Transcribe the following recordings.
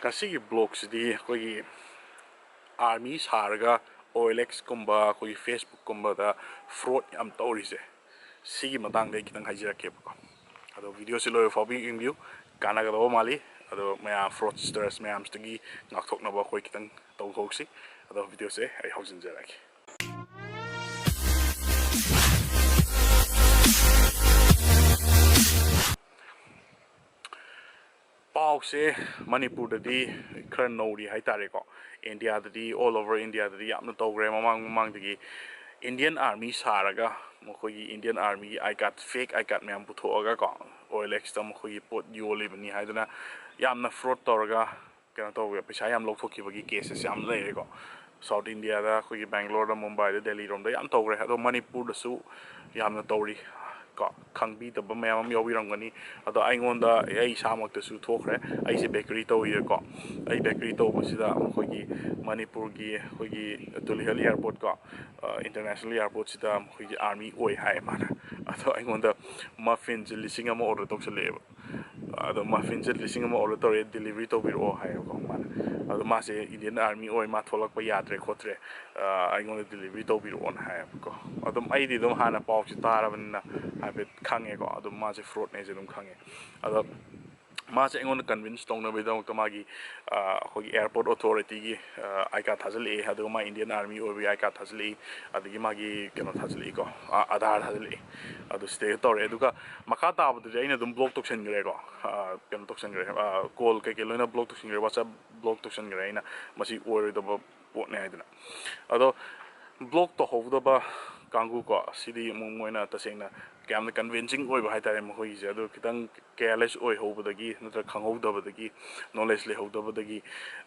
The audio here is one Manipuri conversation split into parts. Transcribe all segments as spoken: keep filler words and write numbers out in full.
ꯉꯁꯤꯒꯤ ꯕ꯭ꯂꯣꯒꯁꯤꯗꯤ ꯑꯩꯈꯣꯏꯒꯤ ꯑꯥꯔꯃꯤ ꯁꯥꯔꯒ ꯑꯣ ꯑꯦꯜ ꯑꯦꯛꯁꯀꯨꯝꯕ, ꯑꯩꯈꯣꯏꯒꯤ ꯐꯦꯁꯕꯨꯛꯀꯨꯝꯕꯗ ꯐ꯭ꯔꯣꯗ ꯌꯥꯝ ꯇꯧꯔꯤꯁꯦ, ꯁꯤꯒꯤ ꯃꯇꯥꯡꯗ ꯑꯩ ꯈꯤꯇꯪ ꯍꯥꯏꯖꯔꯛꯀꯦꯕꯀꯣ꯫ ꯑꯗꯣ ꯚꯤꯗꯤꯑꯣꯁꯤ ꯂꯣꯏꯕ ꯐꯥꯎꯕ ꯌꯦꯡꯕꯤꯌꯨ, ꯀꯥꯟꯅꯒꯗꯕ ꯃꯥꯜꯂꯤ꯫ ꯑꯗꯣ ꯃꯌꯥꯝ ꯐ꯭ꯔꯣꯗꯁꯇꯔꯁ ꯃꯌꯥꯝꯁꯤꯗꯒꯤ ꯉꯥꯛꯊꯣꯛꯅꯕ ꯑꯩꯈꯣꯏ ꯈꯤꯇꯪ ꯇꯧꯊꯣꯛꯁꯤ꯫ ꯑꯗꯣ ꯚꯤꯗꯤꯑꯣꯁꯦ ꯑꯩ ꯍꯧꯖꯤꯟꯖꯔꯛꯑꯒꯦ꯫ ꯄꯥꯎꯁꯦ ꯃꯅꯤꯄꯨꯔꯗꯗꯤ ꯈꯔ ꯅꯧꯔꯤ ꯍꯥꯏꯇꯥꯔꯦꯀꯣ꯫ ꯏꯟꯗꯤꯌꯥꯗꯗꯤ, ꯑꯣꯜ ꯑꯣꯚꯔ ꯏꯟꯗꯤꯌꯥꯗꯗꯤ ꯌꯥꯝꯅ ꯇꯧꯈ꯭ꯔꯦ꯫ ꯃꯃꯥꯡ ꯃꯃꯥꯡꯗꯒꯤ ꯏꯟꯗꯤꯌꯟ ꯑꯥꯔꯃꯤ ꯁꯥꯔꯒ ꯃꯈꯣꯏꯒꯤ ꯏꯟꯗꯤꯌꯟ ꯑꯥꯔꯃꯤꯒꯤ ꯑꯥꯏ ꯀꯥꯔꯗ, ꯐꯦꯛ ꯑꯥꯏ ꯀꯥꯔꯗ ꯃꯌꯥꯝ ꯄꯨꯊꯣꯛꯑꯒꯀꯣ, ꯑꯣ ꯑꯦꯜ ꯑꯦꯛꯁꯇ ꯃꯈꯣꯏꯒꯤ ꯄꯣꯠ ꯌꯣꯜꯂꯤꯕꯅꯤ ꯍꯥꯏꯗꯨꯅ ꯌꯥꯝꯅ ꯐ꯭ꯔꯣꯗ ꯇꯧꯔꯒ ꯀꯩꯅꯣ ꯇꯧꯕ, ꯄꯩꯁꯥ ꯌꯥꯝ ꯂꯧꯊꯣꯛꯈꯤꯕꯒꯤ ꯀꯦꯁꯦꯁ ꯌꯥꯝ ꯂꯩꯔꯦꯀꯣ꯫ ꯁꯥꯎꯠ ꯏꯟꯗꯤꯌꯥꯗ ꯑꯩꯈꯣꯏꯒꯤ ꯕꯦꯡꯒ꯭ꯂꯣꯔꯗ, ꯃꯨꯝꯕꯥꯏꯗ, ꯗꯦꯜꯂꯤꯔꯣꯝꯗ ꯌꯥꯝ ꯇꯧꯈ꯭ꯔꯦ꯫ ꯑꯗꯣ ꯃꯅꯤꯄꯨꯔꯗꯁꯨ ꯌꯥꯝꯅ ꯇꯧꯔꯤ ꯀꯣ꯫ ꯈꯪꯕꯤꯗꯕ ꯃꯌꯥꯝ ꯑꯃ ꯌꯥꯎꯕꯤꯔꯝꯒꯅꯤ꯫ ꯑꯗꯣ ꯑꯩꯉꯣꯟꯗ, ꯑꯩ ꯏꯁꯥꯃꯛꯇꯁꯨ ꯊꯣꯛꯈ꯭ꯔꯦ꯫ ꯑꯩꯁꯦ ꯕꯦꯀꯔꯤ ꯇꯧꯔꯤꯌꯦꯀꯣ꯫ ꯑꯩ ꯕꯦꯀꯔꯤ ꯇꯧꯕꯁꯤꯗ ꯑꯩꯈꯣꯏꯒꯤ ꯃꯅꯤꯄꯨꯔꯒꯤ ꯑꯩꯈꯣꯏꯒꯤ ꯇꯨꯂꯤꯍꯜ ꯑꯦꯌꯥꯔꯄꯣꯔꯠ ꯀꯣ, ꯏꯟꯇꯔꯅꯦꯁꯅꯦꯜ ꯑꯦꯌꯥꯔꯄꯣꯔꯠꯁꯤꯗ ꯑꯩꯈꯣꯏꯒꯤ ꯑꯥꯔꯃꯤ ꯑꯣꯏ ꯍꯥꯏ ꯃꯥꯅ꯫ ꯑꯗꯣ ꯑꯩꯉꯣꯟꯗ ꯃꯐꯤꯟꯁꯦ ꯂꯤꯁꯤꯡ ꯑꯃ ꯑꯣꯔꯗꯔ ꯇꯧꯁꯜꯂꯛꯑꯦꯕ꯫ ꯑꯗꯣ ꯃꯐꯤꯟꯁꯦ ꯂꯤꯁꯤꯡ ꯑꯃ ꯑꯣꯔꯗꯔ ꯇꯧꯔꯦ, ꯗꯤꯂꯤꯚꯔꯤ ꯇꯧꯕꯤꯔꯛꯑꯣ ꯍꯥꯏꯌꯦꯕꯀꯣ ꯃꯥꯅ꯫ ꯑꯗꯣ ꯃꯥꯁꯦ ꯏꯟꯗꯤꯌꯟ ꯑꯥꯔꯃꯤ ꯑꯣꯏ, ꯃꯥ ꯊꯣꯛꯂꯛꯄ ꯌꯥꯗ꯭ꯔꯦ ꯈꯣꯠꯇ꯭ꯔꯦ, ꯑ, ꯑꯩꯉꯣꯟꯗ ꯗꯤꯂꯤꯚꯔꯤ ꯇꯧꯕꯤꯔꯛꯑꯣꯅ ꯍꯥꯏꯌꯦꯕꯀꯣ꯫ ꯑꯗꯨꯝ ꯑꯩꯗꯤ ꯑꯗꯨꯝ ꯍꯥꯟꯅ ꯄꯥꯎꯁꯦ ꯇꯥꯔꯕꯅꯤꯅ ꯍꯥꯏꯐꯦꯠ ꯈꯪꯉꯦꯀꯣ꯫ ꯑꯗꯨꯝ ꯃꯥꯁꯦ ꯐ꯭ꯔꯣꯗꯅꯦꯁꯦ ꯑꯗꯨꯝ ꯈꯪꯉꯦ꯫ ꯑꯗꯣ ꯃꯥꯁꯦ ꯑꯩꯉꯣꯟꯗ ꯀꯟꯚꯤꯟꯁ ꯇꯧꯅꯕꯒꯤꯗꯃꯛꯇ ꯃꯥꯒꯤ, ꯑ, ꯑꯩꯈꯣꯏꯒꯤ ꯑꯦꯌꯥꯔꯄꯣꯔꯠ ꯑꯣꯊꯣꯔꯤꯇꯤꯒꯤ, ꯑ, ꯑꯥꯏ ꯀꯥꯔꯗ ꯊꯥꯖꯤꯜꯂꯛꯑꯦ, ꯑꯗꯨꯒ ꯃꯥ ꯏꯟꯗꯤꯌꯟ ꯑꯥꯔꯃꯤ ꯑꯣꯏꯕꯒꯤ ꯑꯥꯏ ꯀꯥꯔꯗ ꯊꯥꯖꯤꯜꯂꯛꯏ, ꯑꯗꯒꯤ ꯃꯥꯒꯤ ꯀꯩꯅꯣ ꯊꯥꯖꯤꯜꯂꯛꯏꯀꯣ, ꯑ, ꯑꯙꯥꯔ ꯊꯥꯖꯤꯜꯂꯛꯏ꯫ ꯑꯗꯨ ꯁꯤꯗꯩꯗ ꯇꯧꯔꯦ꯫ ꯑꯗꯨꯒ ꯃꯈꯥ ꯇꯥꯕꯗꯨꯗꯤ ꯑꯩꯅ ꯑꯗꯨꯝ ꯕ꯭ꯂꯣꯛ ꯇꯧꯁꯟꯈ꯭ꯔꯦꯀꯣ꯫ ꯑ, ꯀꯩꯅꯣ ꯇꯧꯁꯟꯈ꯭ꯔꯦ, ꯑ, ꯀꯣꯜ ꯀꯩꯀꯩ ꯂꯣꯏꯅ ꯕ꯭ꯂꯣꯛ ꯇꯧꯁꯟꯈ꯭ꯔꯦ, WhatsApp ꯕ꯭ꯂꯣꯛ ꯇꯧꯁꯟꯈ꯭ꯔꯦ ꯑꯩꯅ, ꯃꯁꯤ ꯑꯣꯏꯔꯣꯏꯗꯕ ꯄꯣꯠꯅꯦ ꯍꯥꯏꯗꯅ꯫ ꯑꯗꯣ ꯕ꯭ꯂꯣꯛ ꯇꯧꯍꯧꯗꯕ ꯀꯥꯡꯕꯨ ꯀꯣ, ꯁꯤꯗꯤ ꯑꯃꯨꯛ ꯃꯣꯏꯅ ꯇꯁꯦꯡꯅ ꯌꯥꯝꯅ ꯀꯟꯚꯤꯟꯁꯤꯡ ꯑꯣꯏꯕ ꯍꯥꯏꯇꯥꯔꯦ ꯃꯈꯣꯏꯒꯤꯁꯦ꯫ ꯑꯗꯣ ꯈꯤꯇꯪ ꯀꯦꯌꯔꯂꯦꯁ ꯑꯣꯏꯍꯧꯕꯗꯒꯤ ꯅꯠꯇ꯭ꯔꯒ ꯈꯪꯍꯧꯗꯕꯗꯒꯤ, ꯅꯣꯂꯦꯖ ꯂꯩꯍꯧꯗꯕꯗꯒꯤ,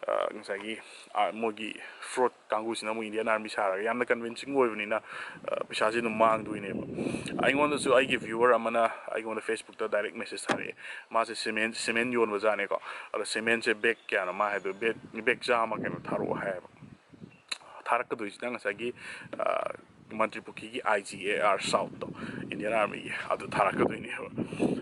ꯑ, ꯉꯁꯥꯏꯒꯤ, ꯑ, ꯃꯣꯏꯒꯤ ꯐ꯭ꯔꯣꯗ ꯀꯥꯡꯕꯨꯁꯤꯅ ꯑꯃꯨꯛ ꯏꯟꯗꯤꯌꯟ ꯑꯥꯔꯃꯤ ꯁꯥꯔꯒ ꯌꯥꯝꯅ ꯀꯟꯚꯤꯟꯁꯤꯡ ꯑꯣꯏꯕꯅꯤꯅ, ꯑ, ꯄꯩꯁꯥꯁꯦ ꯑꯗꯨꯝ ꯃꯥꯡꯗꯣꯏꯅꯦꯕ꯫ ꯑꯩꯉꯣꯟꯗꯁꯨ ꯑꯩꯒꯤ ꯚ꯭ꯌꯨꯋꯔ ꯑꯃꯅ ꯑꯩꯉꯣꯟꯗ ꯐꯦꯁꯕꯨꯛꯇ ꯗꯥꯏꯔꯦꯛ ꯃꯦꯁꯦꯖ ꯊꯥꯔꯛꯑꯦ꯫ ꯃꯥꯁꯦ ꯁꯤꯃꯦꯟ, ꯁꯤꯃꯦꯟ ꯌꯣꯟꯕꯖꯥꯠꯅꯦꯀꯣ꯫ ꯑꯗꯣ ꯁꯤꯃꯦꯟꯁꯦ ꯕꯦꯒ ꯀꯌꯥꯅꯣ ꯃꯥ ꯍꯥꯏꯗꯣ, ꯕꯦꯒ, ꯕꯦꯒ ꯆꯥꯝꯃ ꯀꯩꯅꯣ ꯊꯥꯔꯛꯑꯣ ꯍꯥꯏꯌꯦꯕ꯫ ꯊꯥꯔꯛꯀꯗꯣꯏꯁꯤꯅ ꯉꯁꯥꯏꯒꯤ, ꯑ, ꯃꯟꯇ꯭ꯔꯤ ꯄꯨꯈ꯭ꯔꯤꯒꯤ ꯑꯥꯏ ꯖꯤ ꯑꯦ ꯑꯥꯔ ꯁꯥꯎꯠꯇꯣ, ꯏꯟꯗꯤꯌꯟ ꯑꯥꯔꯃꯤꯒꯤ, ꯑꯗꯨ ꯊꯥꯔꯛꯀꯗꯣꯏꯅꯦꯕ꯫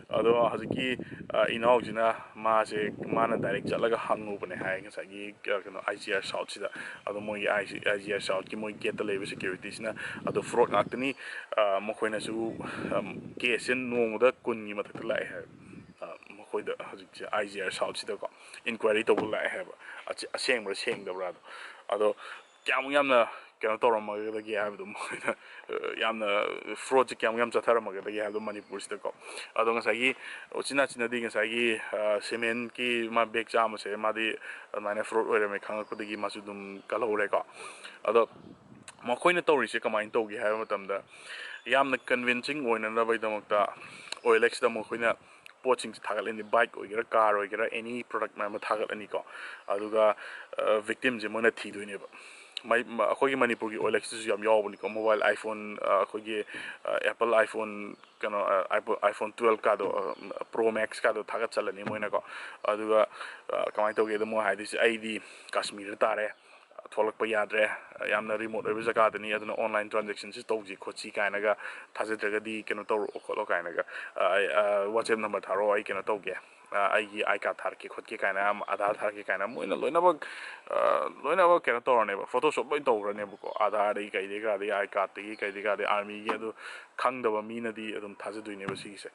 ꯑꯗꯣ ꯍꯧꯖꯤꯛꯀꯤ, ꯑ, ꯏꯅꯥꯎꯁꯤꯅ ꯃꯥꯁꯦ, ꯃꯥꯅ direct ꯆꯠꯂꯒ ꯍꯪꯉꯨꯕꯅꯦ ꯍꯥꯏ, ꯉꯁꯥꯏꯒꯤ, ꯑ, ꯀꯩꯅꯣ, IGR Southꯁꯤꯗ꯫ ꯑꯗꯣ ꯃꯣꯏꯒꯤ IGR Southꯀꯤ ꯃꯣꯏ gateꯇ ꯂꯩꯕ securityꯁꯤꯅ, ꯑꯗꯣ fraud ꯉꯥꯛꯇꯅꯤ, ꯑ, ꯃꯈꯣꯏꯅꯁꯨ, ꯑꯝ, caseꯁꯦ ꯅꯣꯡꯃꯗ ꯀꯨꯟꯒꯤ ꯃꯊꯛꯇ ꯂꯥꯛꯑꯦ ꯍꯥꯏ꯫ ꯑ, ꯃꯈꯣꯏꯗ ꯍꯧꯖꯤꯛꯁꯦ IGR Southꯁꯤꯗꯀꯣ inquiry ꯇꯧꯕ ꯂꯥꯛꯑꯦ ꯍꯥꯏꯕ꯫ ꯑꯁꯦ-, ꯑꯁꯦꯡꯕ꯭ꯔꯥ ꯁꯦꯡꯗꯕ꯭ꯔꯥꯗꯣ꯫ ꯑꯗꯣ ꯀꯌꯥꯃꯨꯛ ꯌꯥꯝꯅ ꯀꯩꯅꯣ ꯇꯧꯔꯝꯃꯒꯗꯒꯦ ꯍꯥꯏꯕꯗꯣ, ꯃꯈꯣꯏꯅ, ꯑ, ꯌꯥꯝꯅ fraudꯁꯦ ꯀꯌꯥꯃꯨꯛ ꯌꯥꯝ ꯆꯠꯊꯔꯝꯃꯒꯗꯒꯦ ꯍꯥꯏꯕꯗꯣ ꯃꯅꯤꯄꯨꯔꯁꯤꯗꯀꯣ꯫ ꯑꯗꯣ ꯉꯁꯥꯏꯒꯤ ꯎꯆꯤꯟ ꯅꯥꯆꯤꯟꯅꯗꯤ ꯉꯁꯥꯏꯒꯤ, ꯑ, cementꯀꯤ ꯃꯥ bag ꯆꯥꯝꯃꯁꯦ ꯃꯥꯗꯤ ꯑꯗꯨꯃꯥꯏꯅ fraud ꯑꯣꯏꯔꯝꯃꯦ ꯈꯪꯉꯛꯄꯗꯒꯤ ꯃꯥꯁꯨ ꯑꯗꯨꯝ ꯀꯜꯍꯧꯔꯦꯀꯣ꯫ ꯑꯗꯣ ꯃꯈꯣꯏꯅ ꯇꯧꯔꯤꯁꯦ ꯀꯃꯥꯏꯅ ꯇꯧꯒꯦ ꯍꯥꯏꯕ ꯃꯇꯝꯗ, ꯌꯥꯝꯅ convincing ꯑꯣꯏꯅꯅꯕꯒꯤꯗꯃꯛꯇ OLXꯇ ꯃꯈꯣꯏꯅ ꯄꯣꯠꯁꯤꯡꯁꯦ ꯊꯥꯒꯠꯂꯅꯤ, bike ꯑꯣꯏꯒꯦꯔꯥ, car ꯑꯣꯏꯒꯦꯔꯥ, any product ꯃꯌꯥꯝ ꯑꯃ ꯊꯥꯒꯠꯂꯅꯤꯀꯣ꯫ ꯑꯗꯨꯒ, ꯑ, victimꯁꯦ ꯃꯣꯏꯅ ꯊꯤꯗꯣꯏꯅꯦꯕ꯫ ꯃꯩ-, ꯃ-, ꯑꯩꯈꯣꯏꯒꯤ ꯃꯅꯤꯄꯨꯔꯒꯤ OLXꯇꯁꯨ ꯌꯥꯝ ꯌꯥꯎꯕꯅꯤꯀꯣ, mobile iPhone, ꯑ, ꯑꯩꯈꯣꯏꯒꯤ, ꯑ, Apple iPhone, ꯀꯩꯅꯣ, ꯑ, iPhone, iPhone twelve ꯀꯥꯗꯣ, ꯑ, Pro Max ꯀꯥꯗꯣ ꯊꯥꯒꯠꯆꯜꯂꯅꯤ ꯃꯣꯏꯅꯀꯣ꯫ ꯑꯗꯨꯒ, ꯑ, ꯀꯃꯥꯏꯅ ꯇꯧꯒꯦꯗ, ꯃꯣꯏ ꯍꯥꯏꯗꯣꯏꯁꯦ, "ꯑꯩꯗꯤ ꯀꯥꯁꯃꯤꯔꯗ ꯇꯥꯔꯦ, ꯊꯣꯛꯂꯛꯄ ꯌꯥꯗ꯭ꯔꯦ, ꯌꯥꯝꯅ remote ꯑꯣꯏꯕ ꯖꯒꯥꯗꯅꯤ, ꯑꯗꯨꯅ online transactionꯁꯤ ꯇꯧꯁꯤ ꯈꯣꯠꯁꯤ ꯀꯥꯏꯅꯒ, ꯊꯥꯖꯗ꯭ꯔꯒꯗꯤ ꯀꯩꯅꯣ ꯇꯧꯔꯛꯑꯣ ꯈꯣꯠꯂꯣ ꯀꯥꯏꯅꯒ, ꯑ, ꯑ, WhatsApp number ꯊꯥꯔꯛꯑꯣ, ꯑꯩ ꯀꯩꯅꯣ ꯇꯧꯒꯦ, ꯑ, ꯑꯩꯒꯤ I card ꯊꯥꯔꯛꯀꯦ ꯈꯣꯠꯀꯦ ꯀꯥꯏꯅ, ꯑꯝ, Aadhaar ꯊꯥꯔꯛꯀꯦ ꯀꯥꯏꯅ ꯃꯣꯏꯅ ꯂꯣꯏꯅꯃꯛ, ꯑ, ꯂꯣꯏꯅꯃꯛ ꯀꯩꯅꯣ ꯇꯧꯔꯅꯦꯕ, Photoshop ꯂꯣꯏ ꯇꯧꯈ꯭ꯔꯅꯦꯕꯀꯣ꯫ Aadhaarꯗꯒꯤ ꯀꯩꯗꯒꯤ ꯀꯥꯗꯒꯤ, I cardꯗꯒꯤ ꯀꯩꯗꯒꯤ ꯀꯥꯗꯒꯤ, armyꯒꯤ ꯑꯗꯨ ꯈꯪꯗꯕ ꯃꯤꯅꯗꯤ ꯑꯗꯨꯝ ꯊꯥꯖꯗꯣꯏꯅꯦꯕ ꯁꯤꯒꯤꯁꯦ꯫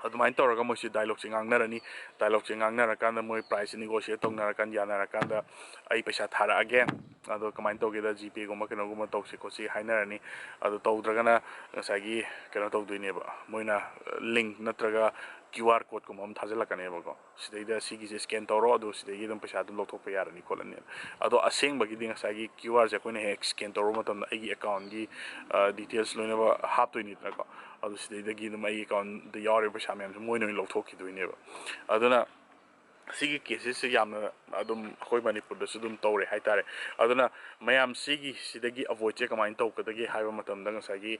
ꯑꯗꯨꯃꯥꯏꯅ ꯇꯧꯔꯒ ꯃꯣꯏꯁꯤ dialogueꯁꯦ ꯉꯥꯡꯅꯔꯅꯤ꯫ Dialogueꯁꯦ ꯉꯥꯡꯅꯔꯀꯥꯟꯗ ꯃꯣꯏ priceꯁꯦ negotiate ꯇꯧꯅꯔꯀꯥꯟꯗ, ꯌꯥꯅꯔꯀꯥꯟꯗ ꯑꯩ ꯄꯩꯁꯥ ꯊꯥꯔꯛꯑꯒꯦ, ꯑꯗꯣ ꯀꯃꯥꯏꯅ ꯇꯧꯒꯦꯗ, GPayꯒꯨꯝꯕ ꯀꯩꯅꯣꯒꯨꯝꯕ ꯇꯧꯁꯤ ꯈꯣꯠꯁꯤ ꯍꯥꯏꯅꯔꯅꯤ꯫ ꯑꯗꯨ ꯇꯧꯗ꯭ꯔꯒꯅ ꯉꯁꯥꯏꯒꯤ ꯀꯩꯅꯣ ꯇꯧꯗꯣꯏꯅꯦꯕ, ꯃꯣꯏꯅ link ꯅꯠꯇ꯭ꯔꯒ QR codeꯀꯨꯝꯕ ꯑꯃ ꯊꯥꯖꯤꯜꯂꯛꯀꯅꯦꯕꯀꯣ꯫ "ꯁꯤꯗꯩꯗ ꯁꯤꯒꯤꯁꯦ scan ꯇꯧꯔꯣ, ꯑꯗꯨ ꯁꯤꯗꯒꯤ ꯑꯗꯨꯝ ꯄꯩꯁꯥ ꯑꯗꯨꯝ ꯂꯧꯊꯣꯛꯄ ꯌꯥꯔꯅꯤ ꯈꯣꯠꯂꯅꯤ"꯫ ꯑꯗꯣ ꯑꯁꯦꯡꯕꯒꯤꯗꯤ ꯉꯁꯥꯏꯒꯤ QR ꯁꯦ ꯑꯩꯈꯣꯏꯅ ꯍꯦꯛ scan ꯇꯧꯔꯨꯕ ꯃꯇꯝꯗ ꯑꯩꯒꯤ accountꯀꯤ, ꯑ, details ꯂꯣꯏꯅꯃꯛ ꯍꯥꯞꯇꯣꯏꯅꯤꯗꯅꯀꯣ꯫ ꯑꯗꯨ ꯁꯤꯗꯩꯗꯒꯤ ꯑꯗꯨꯝ ꯑꯩꯒꯤ accountꯇ ꯌꯥꯎꯔꯤꯕ ꯄꯩꯁꯥ ꯃꯌꯥꯝꯁꯦ ꯃꯣꯏꯅ ꯑꯣꯏꯅ ꯂꯧꯊꯣꯛꯈꯤꯗꯣꯏꯅꯦꯕ꯫ ꯑꯗꯨꯅ ꯁꯤꯒꯤ caseꯁꯦ ꯌꯥꯝꯅ ꯑꯗꯨꯝ ꯑꯩꯈꯣꯏ ꯃꯅꯤꯄꯨꯔꯗꯁꯨ ꯑꯗꯨꯝ ꯇꯧꯔꯦ ꯍꯥꯏꯇꯥꯔꯦ꯫ ꯑꯗꯨꯅ ꯃꯌꯥꯝ ꯁꯤꯒꯤ, ꯁꯤꯗꯒꯤ avoidꯁꯦ ꯀꯃꯥꯏꯅ ꯇꯧꯒꯗꯒꯦ ꯍꯥꯏꯕ ꯃꯇꯝꯗ ꯉꯁꯥꯏꯒꯤ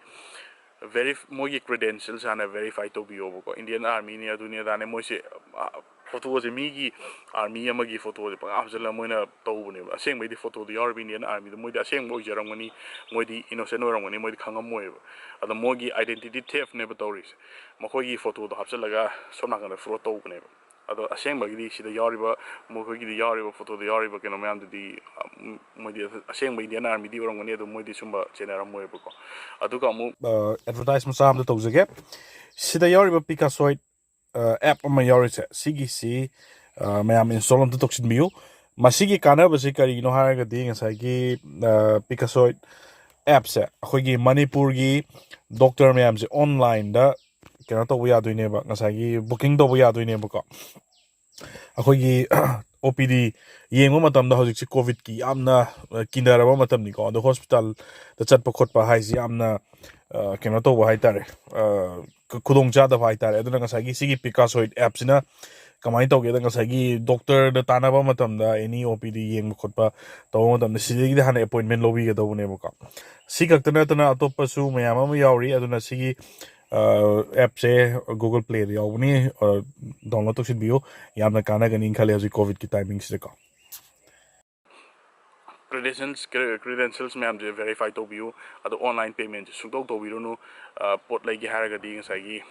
verif-, ꯃꯣꯏꯒꯤ credentials ꯍꯥꯟꯅ verify ꯇꯧꯕꯤꯌꯣꯕꯀꯣ꯫ Indian Armyꯅꯤ, ꯑꯗꯨꯅꯤ ꯑꯗꯥꯅꯤ, ꯃꯣꯏꯁꯦ, ꯑ, ꯐꯣꯇꯣꯁꯦ ꯃꯤꯒꯤ ꯑꯥꯔꯃꯤ ꯑꯃꯒꯤ ꯐꯣꯇꯣꯁꯦ ꯄꯪꯍꯥꯞ ꯍꯥꯞꯆꯤꯜꯂꯒ ꯃꯣꯏꯅ ꯇꯧꯕꯅꯦꯕ꯫ ꯑꯁꯦꯡꯕꯩꯗꯤ ꯐꯣꯇꯣꯗꯣ ꯌꯥꯎꯔꯤꯕ ꯏꯟꯗꯤꯌꯥꯟ ꯑꯥꯔꯃꯤꯗꯣ ꯃꯣꯏꯗꯤ ꯑꯁꯦꯡꯕ ꯑꯣꯏꯖꯔꯝꯒꯅꯤ, ꯃꯣꯏꯗꯤ ꯏꯅꯣꯁꯦꯟ ꯑꯣꯏꯔꯝꯒꯅꯤ, ꯃꯣꯏꯗꯤ ꯈꯪꯉꯝꯃꯣꯏꯕ꯫ ꯑꯗꯣ ꯃꯣꯏꯒꯤ ꯑꯥꯏꯗꯦꯟꯇꯤꯇꯤ ꯊꯦꯐꯅꯦꯕ ꯇꯧꯔꯤꯁꯦ꯫ ꯃꯈꯣꯏꯒꯤ ꯐꯣꯇꯣꯗꯣ ꯍꯥꯞꯆꯤꯜꯂꯒ ꯁꯣꯝ ꯅꯥꯀꯟꯗ ꯐ꯭ꯔꯣꯗ ꯇꯧꯕꯅꯦꯕ꯫ ꯑꯗꯣ ꯑꯁꯦꯡꯕꯒꯤꯗꯤ ꯁꯤꯗ ꯌꯥꯎꯔꯤꯕ, ꯃꯈꯣꯏꯒꯤꯗꯤ ꯌꯥꯎꯔꯤꯕ, ꯐꯣꯇꯣꯗ ꯌꯥꯎꯔꯤꯕ ꯀꯩꯅꯣ ꯃꯌꯥꯝꯗꯨꯗꯤ, ꯑ, ꯃꯣꯏꯗꯤ ꯑꯁꯦꯡꯕ ꯏꯟꯗꯤꯌꯥꯟ ꯑꯥꯔꯃꯤꯗꯤ ꯑꯣꯏꯔꯝꯒꯅꯤ, ꯑꯗꯣ ꯃꯣꯏꯗꯤ ꯁꯨꯝꯕ ꯆꯦꯟꯅꯔꯝꯃꯣꯏꯕꯀꯣ꯫ ꯑꯗꯨꯒ ꯑꯃꯨꯛ ꯑꯦꯗꯚꯔꯇꯥꯏꯁ ꯃꯆꯥ ꯑꯃꯇ ꯇꯧꯖꯒꯦ꯫ ꯁꯤꯗ ꯌꯥꯎꯔꯤꯕ ꯄꯤꯀꯥꯁꯣꯏꯠ ꯑꯦꯞ ꯑꯃ ꯌꯥꯎꯔꯤꯁꯦ, ꯁꯤꯒꯤꯁꯤ, ꯑ, ꯃꯌꯥꯝ ꯏꯟꯁꯇꯣꯜ ꯑꯝꯇ ꯇꯧꯁꯤꯟꯕꯤꯌꯨ꯫ ꯃꯁꯤꯒꯤ ꯀꯥꯟꯅꯕꯁꯤ ꯀꯔꯤꯒꯤꯅꯣ ꯍꯥꯏꯔꯒꯗꯤ, ꯉꯁꯥꯏꯒꯤ, ꯑ, ꯄꯤꯀꯥꯁꯣꯏꯠ ꯑꯦꯞꯁꯦ ꯑꯩꯈꯣꯏꯒꯤ ꯃꯅꯤꯄꯨꯔꯒꯤ ꯗꯣꯛꯇꯔ ꯃꯌꯥꯝꯁꯦ ꯑꯣꯟꯂꯥꯏꯟꯗ ꯀꯩꯅꯣ ꯇꯧꯕ ꯌꯥꯗꯣꯏꯅꯦꯕ, ꯉꯁꯥꯏꯒꯤ ꯕꯨꯀꯤꯡ ꯇꯧꯕ ꯌꯥꯗꯣꯏꯅꯦꯕꯀꯣ꯫ ꯑꯩꯈꯣꯏꯒꯤ ꯑꯣ ꯄꯤ ꯗꯤ ꯌꯦꯡꯕ ꯃꯇꯝꯗ ꯍꯧꯖꯤꯛꯁꯤ ꯀꯣꯚꯤꯗꯀꯤ ꯌꯥꯝꯅ, ꯑ, ꯀꯤꯅꯔꯕ ꯃꯇꯝꯅꯤꯀꯣ꯫ ꯑꯗꯣ ꯍꯣꯁꯄꯤꯇꯥꯜꯗ ꯆꯠꯄ ꯈꯣꯠꯄ ꯍꯥꯏꯁꯤ ꯌꯥꯝꯅ, ꯑ, ꯀꯩꯅꯣ ꯇꯧꯕ ꯍꯥꯏꯇꯥꯔꯦ, ꯑ, ꯈꯨ-, ꯈꯨꯗꯣꯡꯆꯥꯗꯕ ꯍꯥꯏꯇꯥꯔꯦ꯫ ꯑꯗꯨꯅ ꯉꯁꯥꯏꯒꯤ ꯁꯤꯒꯤ ꯄꯤꯀꯥꯁꯣꯏꯠ ꯑꯦꯞꯁꯤꯅ ꯀꯃꯥꯏꯅ ꯇꯧꯒꯦꯗ, ꯉꯁꯥꯏꯒꯤ ꯗꯣꯛꯇꯔꯗ ꯇꯥꯟꯅꯕ ꯃꯇꯝꯗ, ꯑꯦꯅꯤ ꯑꯣ ꯄꯤ ꯗꯤ ꯌꯦꯡꯕ ꯈꯣꯠꯄ ꯇꯧꯕ ꯃꯇꯝꯗ ꯁꯤꯗꯒꯤꯗꯤ ꯍꯥꯟꯅ ꯑꯦꯄꯣꯏꯟꯃꯦꯟ ꯂꯧꯕꯤꯒꯗꯧꯕꯅꯦꯕꯀꯣ꯫ ꯁꯤ ꯈꯛꯇ ꯅꯠꯇꯅ ꯑꯇꯣꯞꯄꯁꯨ ꯃꯌꯥꯝ ꯑꯃ ꯌꯥꯎꯔꯤ꯫ ꯑꯗꯨꯅ ꯁꯤꯒꯤ, ꯑ, ꯑꯦꯞꯁꯦ ꯒꯨꯒꯜ ꯄ꯭ꯂꯦꯗ ꯌꯥꯎꯕꯅꯤ, ꯑ, ꯗꯥꯎꯟꯂꯣꯗ ꯇꯧꯁꯤꯟꯕꯤꯌꯨ꯫ ꯌꯥꯝꯅ ꯀꯥꯟꯅꯒꯅꯤꯅ ꯈꯜꯂꯦ ꯍꯧꯖꯤꯛ ꯀꯣꯚꯤꯗꯀꯤ ꯇꯥꯏꯃꯤꯡꯁꯤꯗꯀꯣ꯫ ꯀ꯭ꯔꯤꯗꯦꯟꯁꯤꯌꯦꯜꯁ, ꯀ꯭ꯔꯤꯗꯦꯟꯁꯤꯌꯦꯜꯁ ꯃꯌꯥꯝꯁꯦ ꯚꯦꯔꯤꯐꯥꯏ ꯇꯧꯕꯤꯌꯨ꯫ ꯑꯗꯣ ꯑꯣꯟꯂꯥꯏꯟ ꯄꯦꯃꯦꯟꯁꯦ ꯁꯨꯡꯇꯧ ꯇꯧꯕꯤꯔꯨꯅꯨ꯫ ꯑ, ꯄꯣꯠ ꯂꯩꯒꯦ ꯍꯥꯏꯔꯒꯗꯤ ꯉꯁꯥꯏꯒꯤ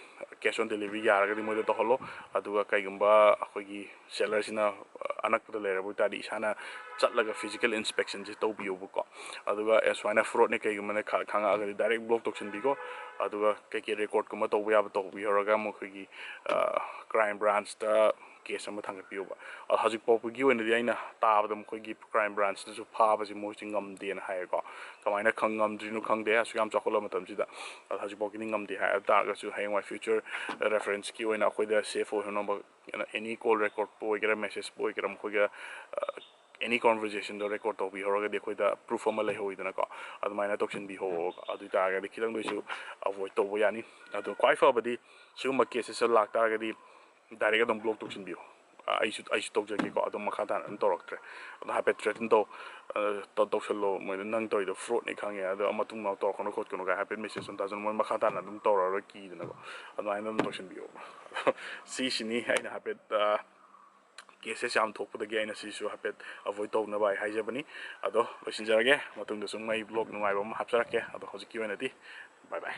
ꯀꯦꯁ ꯑꯣꯟ ꯗꯦꯂꯤꯚꯔꯤ ꯌꯥꯔꯒꯗꯤ ꯃꯣꯏꯗ ꯇꯧꯍꯜꯂꯣ꯫ ꯑꯗꯨꯒ ꯀꯩꯒꯨꯝꯕ ꯑꯩꯈꯣꯏꯒꯤ ꯁꯦꯂꯔꯁꯤꯅ, ꯑ, ꯑꯅꯛꯄꯗ ꯂꯩꯔꯕ ꯑꯣꯏꯇꯥꯔꯗꯤ ꯏꯁꯥꯅ ꯆꯠꯂꯒ ꯐꯤꯖꯤꯀꯦꯜ ꯏꯟꯁꯄꯦꯛꯁꯟꯁꯦ ꯇꯧꯕꯤꯌꯨꯕꯀꯣ꯫ ꯑꯗꯨꯒ ꯑꯦ, ꯁꯨꯃꯥꯏꯅ ꯐ꯭ꯔꯣꯗꯅꯦ ꯀꯩꯒꯨꯝꯕꯅ ꯈ-, ꯈꯪꯉꯛꯑꯒꯗꯤ ꯗꯥꯏꯔꯦꯛ ꯕ꯭ꯂꯣꯛ ꯇꯧꯁꯤꯟꯕꯤꯈꯣ꯫ ꯑꯗꯨꯒ ꯀꯩꯀꯩ ꯔꯦꯀꯣꯔꯠꯀꯨꯝꯕ ꯇꯧꯕ ꯌꯥꯕ ꯇꯧꯕꯤꯍꯧꯔꯒ ꯃꯈꯣꯏꯒꯤ, ꯑ, ꯀ꯭ꯔꯥꯏꯝ ꯕ꯭ꯔꯥꯟꯁꯇ ꯀꯦꯁ ꯑꯃ ꯊꯥꯡꯒꯠꯄꯤꯌꯨꯕ꯫ ꯑ, ꯍꯧꯖꯤꯛ ꯐꯥꯎꯕꯒꯤ ꯑꯣꯏꯅꯗꯤ ꯑꯩꯅ ꯇꯥꯕꯗ ꯃꯈꯣꯏꯒꯤ ꯀ꯭ꯔꯥꯏꯝ ꯕ꯭ꯔꯥꯟꯁꯇꯁꯨ ꯐꯥꯕꯁꯤ ꯃꯣꯏꯁꯤ ꯉꯝꯗꯦꯅ ꯍꯥꯏꯌꯦꯀꯣ꯫ ꯀꯃꯥꯏꯅ ꯈꯪ-, ꯉꯝꯗ꯭ꯔꯤꯅꯣ ꯈꯪꯗꯦ, ꯑꯁꯨꯛ ꯌꯥꯝ ꯆꯥꯎꯈꯠꯂꯕ ꯃꯇꯝꯁꯤꯗ꯫ ꯑꯗꯣ ꯍꯧꯖꯤꯛ ꯐꯥꯎꯒꯤꯗꯤ ꯉꯝꯗꯦ ꯍꯥꯏ ꯇꯥꯔꯒꯁꯨ ꯍꯌꯦꯡꯋꯥꯏ ꯐ꯭ꯌꯨꯆꯔ ꯔꯦꯐꯔꯦꯟꯁꯀꯤ ꯑꯣꯏꯅ ꯑꯩꯈꯣꯏꯗ ꯁꯦꯐ ꯑꯣꯏꯍꯧꯅꯕ ꯑꯦꯅꯤ ꯀꯣꯜ ꯔꯦꯀꯣꯔꯠꯄꯨ ꯑꯣꯏꯒꯦꯔꯥ, ꯃꯦꯁꯦꯖꯄꯨ ꯑꯣꯏꯒꯦꯔꯥ, ꯃꯈꯣꯏꯒ, ꯑ, ꯑꯦꯅꯤ ꯀꯣꯟꯚꯔꯖꯦꯁꯟꯗꯣ ꯔꯦꯀꯣꯔꯠ ꯇꯧꯕꯤꯍꯧꯔꯒꯗꯤ ꯑꯩꯈꯣꯏꯗ ꯄ꯭ꯔꯨꯐ ꯑꯃ ꯂꯩꯍꯧꯏꯗꯅꯀꯣ꯫ ꯑꯗꯨꯃꯥꯏꯅ ꯇꯧꯁꯤꯟꯕꯤꯍꯧꯕ, ꯑꯗꯨ ꯑꯣꯏ ꯇꯥꯔꯒꯗꯤ ꯈꯤꯇꯪꯗ ꯑꯣꯏꯁꯨ ꯑꯦꯚꯣꯏꯗ ꯇꯧꯕ ꯌꯥꯅꯤ꯫ ꯑꯗꯣ ꯈ꯭ꯋꯥꯏ ꯐꯕꯗꯤ ꯁꯤꯒꯨꯝꯕ ꯀꯦꯁꯦꯁ ꯂꯥꯛꯇꯥꯔꯒꯗꯤ ꯗꯥꯏꯔꯦꯛ ꯑꯗꯨꯝ ꯕ꯭ꯂꯣꯛ ꯇꯧꯁꯤꯟꯕꯤꯌꯨ꯫ ꯑ, ꯑꯩꯁꯨ, ꯑꯩꯁꯨ ꯇꯧꯖꯒꯦꯀꯣ, ꯑꯗꯨꯝ ꯃꯈꯥ ꯇꯥꯅ ꯑꯗꯨꯝ ꯇꯧꯔꯛꯇ꯭ꯔꯦ꯫ ꯑꯗꯣ ꯍꯥꯏꯐꯦꯠ ꯊ꯭ꯔꯦꯇꯟ ꯇꯧ, ꯑ, ꯇꯧ-, ꯇꯧꯁꯜꯂꯣ, ꯃꯣꯏꯗ ꯅꯪ ꯇꯧꯔꯤꯗꯣ ꯐ꯭ꯔꯣꯗꯅꯤ ꯈꯪꯉꯦ, ꯑꯗꯣ ꯃꯇꯨꯡ ꯃꯅꯥꯎ ꯇꯧꯔꯛꯀꯅꯨ ꯈꯣꯠꯀꯅꯨ ꯀꯥꯏ ꯍꯥꯏꯐꯦꯠ ꯃꯦꯁꯦꯖ ꯑꯃ ꯊꯥꯖꯤꯜꯂꯣ, ꯃꯣꯏ ꯃꯈꯥ ꯇꯥꯅ ꯑꯗꯨꯝ ꯇꯧꯔꯛꯑꯔꯣꯏ ꯀꯤꯗꯅꯀꯣ꯫ ꯑꯗꯨꯃꯥꯏꯅ ꯑꯗꯨꯝ ꯇꯧꯁꯤꯟꯕꯤꯌꯣ꯫ ꯁꯤꯁꯤꯅꯤ ꯑꯩꯅ ꯍꯥꯏꯐꯦꯠ, ꯑ, ꯀꯦꯁꯦꯁ ꯌꯥꯝ ꯊꯣꯛꯄꯗꯒꯤ ꯑꯩꯅ ꯁꯤꯁꯨ ꯍꯥꯏꯐꯦꯠ ꯑꯦꯚꯣꯏꯗ ꯇꯧꯅꯕ ꯑꯩ ꯍꯥꯏꯖꯕꯅꯤ꯫ ꯑꯗꯣ ꯂꯣꯏꯁꯤꯟꯖꯔꯒꯦ, ꯃꯇꯨꯡꯗꯁꯨ ꯑꯩ ꯕ꯭ꯂꯣꯒ ꯅꯨꯡꯉꯥꯏꯕ ꯑꯃ ꯍꯥꯞꯆꯔꯛꯀꯦ꯫ ꯑꯗꯣ ꯍꯧꯖꯤꯛꯀꯤ ꯑꯣꯏꯅꯗꯤ ꯕꯥꯏ ꯕꯥꯏ꯫